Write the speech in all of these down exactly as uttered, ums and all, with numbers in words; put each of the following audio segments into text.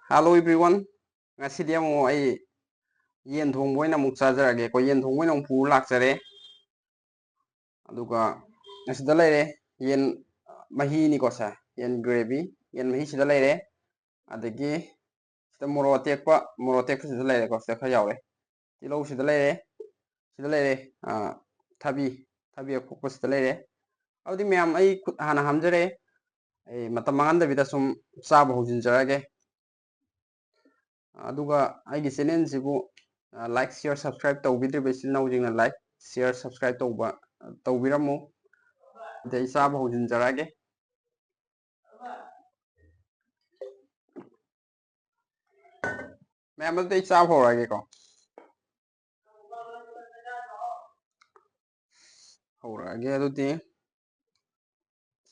Hello everyone, ꯉꯁꯤꯗꯤ ꯑꯃꯨꯛ ꯑꯩ ꯌꯦꯟ ꯊꯣꯡꯕ ꯑꯣꯏꯅ ꯑꯃꯨꯛ ꯆꯥꯖꯔꯒꯦꯀꯣ꯫ ꯌꯦꯟ ꯊꯣꯡꯕ ꯑꯣꯏꯅ ꯑꯃꯨꯛ ꯄꯨꯔ ꯂꯥꯛꯆꯔꯦ꯫ ꯑꯗꯨꯒ ꯑꯁꯤꯗ ꯂꯩꯔꯦ ꯌꯦꯟ ꯃꯍꯤꯅꯤꯀꯣ ꯁꯦ, ꯌꯦꯟ gravy, ꯌꯦꯟ ꯃꯍꯤꯁꯤꯗ ꯂꯩꯔꯦ꯫ ꯑꯗꯒꯤ ꯁꯤꯗ ꯃꯣꯔꯣꯛ ꯑꯇꯦꯛꯄ, ꯃꯣꯔꯣꯛ ꯑꯇꯦꯛꯄꯁꯤꯗ ꯂꯩꯔꯦꯀꯣ, ꯁꯤꯗ ꯈꯔ ꯌꯥꯎꯔꯦ꯫ ꯇꯤꯜꯍꯧ ꯁꯤꯗ ꯂꯩꯔꯦ, ꯁꯤꯗ ꯂꯩꯔꯦ꯫ ꯑꯥ, ꯊꯕꯤ, ꯊꯕꯤ ꯑꯀꯨꯞꯄ ꯁꯤꯗ ꯂꯩꯔꯦ꯫ ꯑꯗꯨꯗꯤ ꯃꯌꯥꯝ, ꯑꯩ ꯈꯨꯠ ꯍꯥꯟꯅ ꯍꯥꯝꯖꯔꯦ꯫ ꯑꯩ ꯃꯇꯝ ꯃꯥꯡꯍꯟꯗꯕꯤꯗ ꯁꯨꯝ ꯆꯥꯕ ꯍꯧꯖꯤꯟꯖꯔꯒꯦ꯫ ꯑꯗꯨꯒ ꯑꯩꯒꯤ channelꯁꯤꯕꯨ, ꯑ, like, share, subscribe ꯇꯧꯕꯤꯗ꯭ꯔꯤꯕ ꯏꯆꯤꯜ ꯏꯅꯥꯎꯁꯤꯡꯅ like, share, subscribe ꯇꯧꯕ, ꯑ, ꯇꯧꯕꯤꯔꯝꯃꯨ꯫ ꯑꯗꯩ ꯑꯩ ꯆꯥꯕ ꯍꯧꯖꯤꯟꯖꯔꯛꯑꯒꯦ꯫ ꯃꯌꯥꯝ, ꯑꯗꯨꯗꯤ ꯑꯩ ꯆꯥꯕ ꯍꯧꯔꯛꯑꯒꯦꯀꯣ꯫ ꯍꯧꯔꯛꯑꯒꯦ ꯑꯗꯨꯗꯤ꯫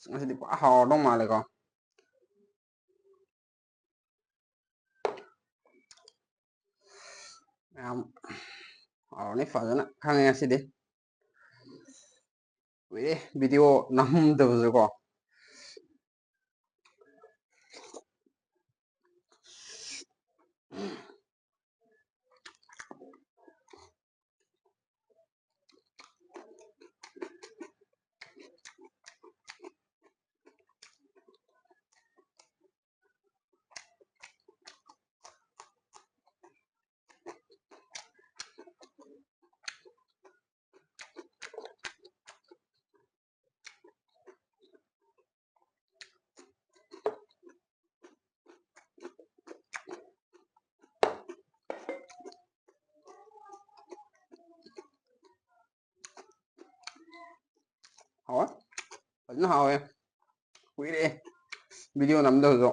ꯑꯁ, ꯉꯁꯤꯗꯤ ꯄꯨꯔꯥ ꯍꯥꯎꯔꯗꯧ ꯃꯥꯜꯂꯦꯀꯣ꯫ ꯃꯌꯥꯝ ꯍꯥꯎꯔꯅꯤ ꯐꯖꯅ ꯈꯪꯉꯦ ꯉꯁꯤꯗꯤ꯫ ꯀꯨꯏꯔꯦ video ꯅꯝꯗꯕꯁꯨꯀꯣ꯫ ꯍꯥꯎꯋꯦ꯫ ꯐꯖꯅ ꯍꯥꯎꯋꯦ꯫ ꯀꯨꯏꯔꯦ video ꯅꯝꯗꯕꯁꯨ꯫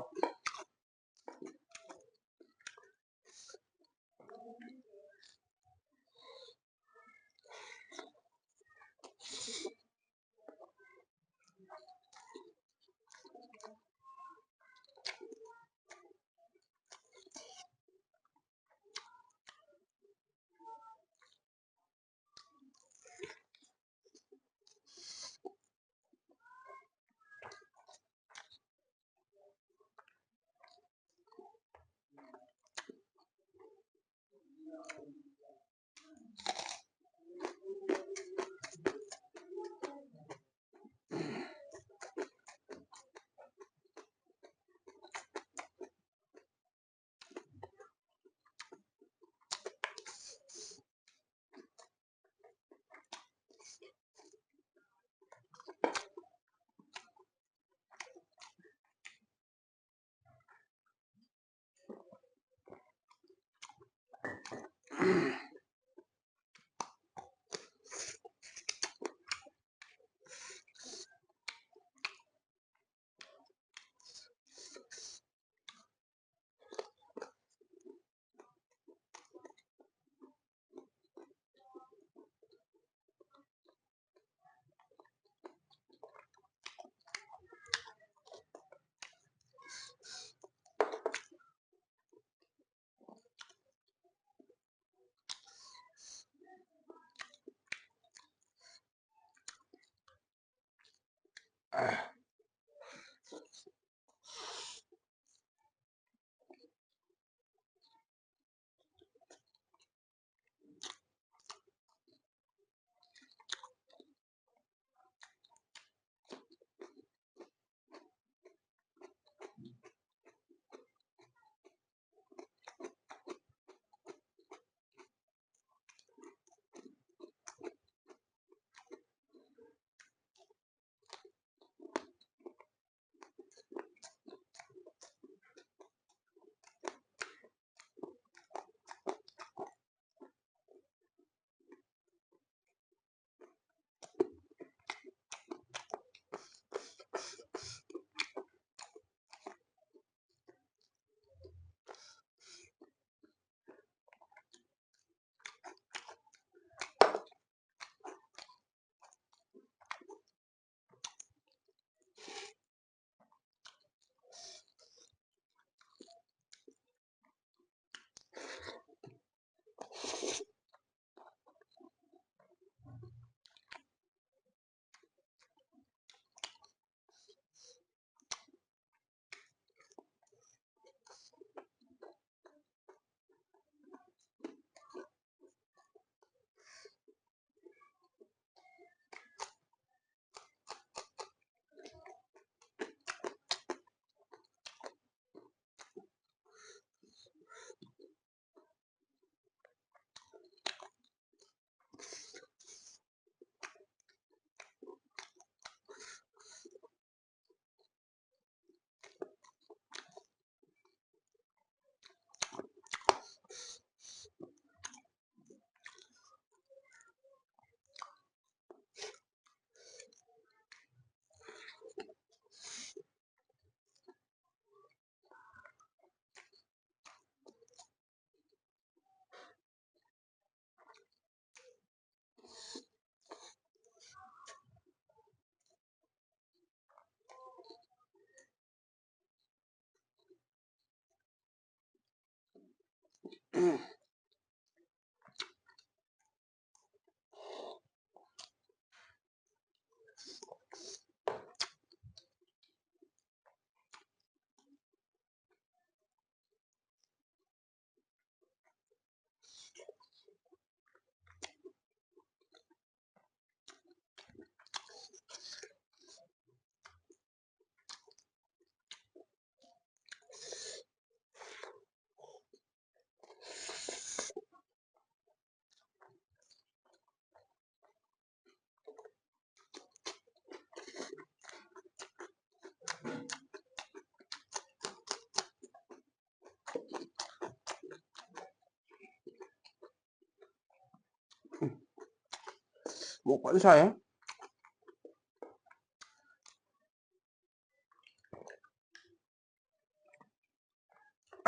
ꯃꯣꯔꯣꯛ ꯐꯖꯅ ꯁꯥꯏꯍꯦ꯫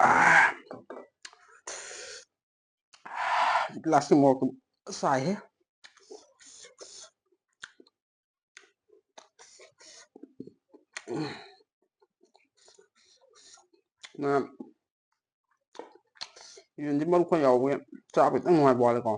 ꯑꯥ꯫ ꯒ꯭ꯂꯥꯁꯀꯤ ꯃꯣꯔꯣꯛꯇꯨ ꯁꯥꯏꯍꯦ꯫ ꯌꯦꯟꯗꯤ ꯃꯔꯨ ꯈꯔ ꯌꯥꯎꯕꯒꯤ ꯆꯥꯕ ꯈꯤꯇꯪ ꯅꯨꯡꯉꯥꯏꯕ ꯋꯥꯠꯂꯦꯀꯣ꯫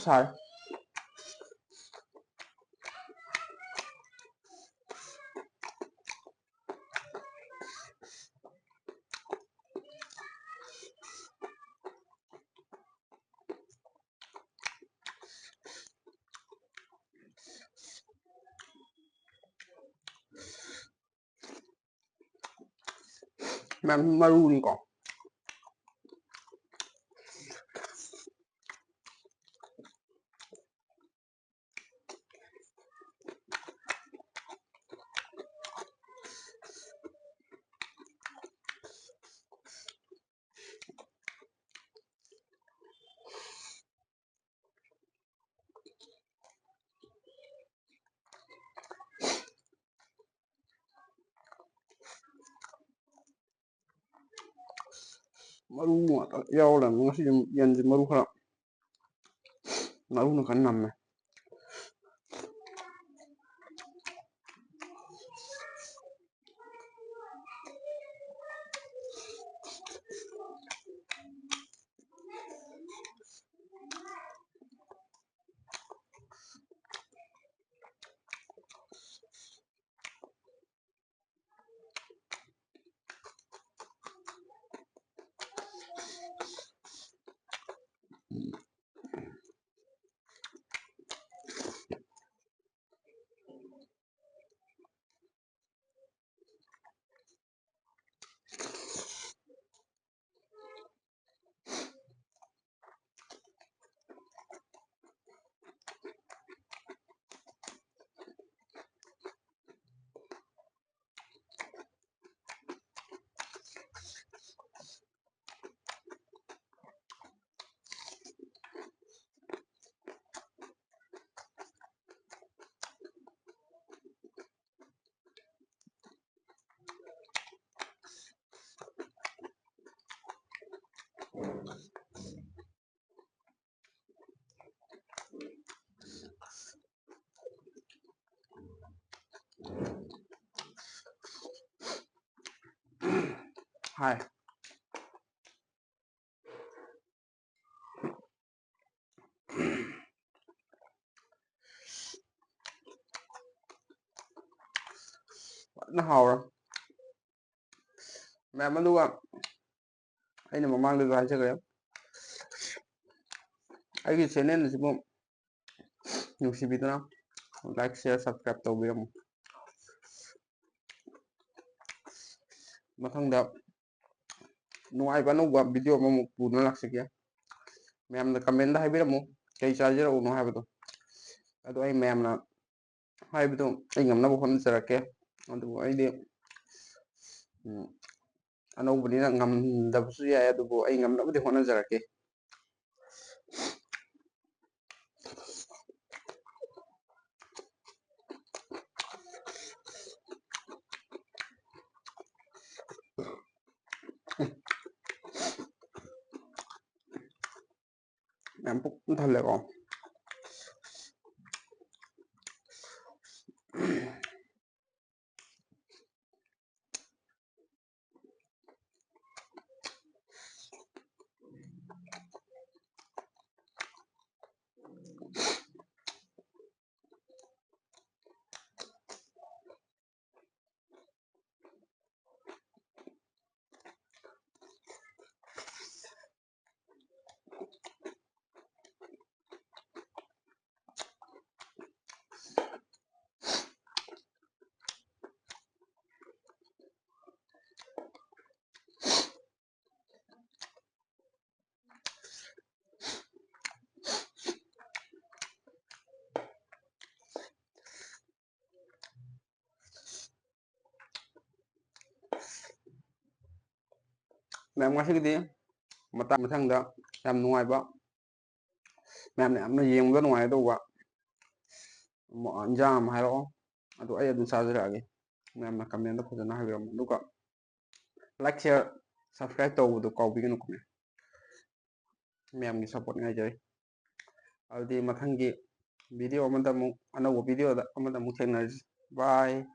ꯁꯥꯏ꯫ ꯃꯌꯥꯝ ꯃꯔꯨꯅꯤꯀꯣ꯫ ꯃꯔꯨ ꯉꯥꯛꯇ ꯌꯥꯎꯔ ꯂꯩꯔꯝꯃꯦ꯫ ꯉꯁꯤꯗꯤ ꯌꯦꯟꯁꯦ ꯃꯔꯨ ꯈꯔ, ꯃꯔꯨꯅ ꯈꯔ ꯅꯝꯃꯦ꯫ ꯍꯥꯏ꯫ ꯐꯖꯅ ꯍꯥꯎꯔꯦ ꯃꯌꯥꯝ꯫ ꯑꯗꯨꯒ ꯑꯩꯅ ꯃꯃꯥꯡꯗꯁꯨ ꯍꯥꯏꯖꯈ꯭ꯔꯦ, ꯑꯩꯒꯤ ꯆꯦꯅꯦꯜ ꯑꯁꯤꯕꯨ ꯅꯨꯡꯁꯤꯕꯤꯗꯨꯅ like, share, subscribe ꯇꯧꯕꯤꯔꯝꯃꯨ꯫ ꯃꯊꯪꯗ ꯅꯨꯡꯉꯥꯏꯕ ꯑꯅꯧꯕ video ꯑꯃꯃꯨꯛ ꯄꯨꯗꯨꯅ ꯂꯥꯛꯆꯒꯦ꯫ ꯃꯌꯥꯝꯅ comment ꯍꯥꯏꯕꯤꯔꯝꯃꯨ ꯀꯩ ꯆꯥꯖꯔꯛꯎꯅꯣ ꯍꯥꯏꯕꯗꯣ, ꯑꯗꯣ ꯑꯩ ꯃꯌꯥꯝꯅ ꯍꯥꯏꯕꯗꯣ ꯑꯩ ꯉꯝꯅꯕ ꯍꯣꯠꯅꯖꯔꯛꯀꯦ꯫ ꯑꯗꯨꯕꯨ ꯑꯩꯗꯤ, ꯎꯝ, ꯑꯅꯧꯕꯅꯤꯅ ꯉꯝꯗꯕꯁꯨ ꯌꯥꯏ, ꯑꯗꯨꯕꯨ ꯑꯩ ꯉꯝꯅꯕꯗꯤ ꯍꯣꯠꯅꯖꯔꯛꯀꯦ꯫ ꯃꯌꯥꯝ ꯄꯨꯛ ꯊꯜꯂꯦꯀꯣ꯫ ꯃꯌꯥꯝ, ꯉꯁꯤꯒꯤꯗꯤ ꯃꯇꯥꯡ ꯃꯊꯪꯗ ꯌꯥꯝ ꯅꯨꯡꯉꯥꯏꯕ, ꯃꯌꯥꯝꯅ ꯌꯥꯝꯅ ꯌꯦꯡꯕꯗ ꯅꯨꯡꯉꯥꯏꯒꯗꯧꯕ ꯏꯟꯖꯥꯡ ꯑꯃ ꯍꯥꯏꯔꯛꯑꯣ, ꯑꯗꯨ ꯑꯩ ꯑꯗꯨꯝ ꯆꯥꯖꯔꯛꯑꯒꯦ꯫ ꯃꯌꯥꯝꯅ comment ꯐꯖꯅ ꯍꯥꯏꯕꯤꯔꯝꯃꯣ, ꯑꯗꯨꯒ like, share, subscribe ꯇꯧꯕꯗꯣ ꯀꯥꯎꯕꯤꯒꯅꯨꯀꯣ꯫ ꯃꯌꯥꯝꯒꯤ support ꯉꯥꯏꯖꯔꯤ꯫ ꯑꯗꯨꯗꯤ ꯃꯊꯪꯒꯤ video ꯑꯃꯗ ꯑꯃꯨꯛ, ꯑꯅꯧꯕ video ꯗ ꯑꯃꯗ ꯑꯃꯨꯛ ꯊꯦꯡꯅꯔꯁꯤ꯫ Bye꯫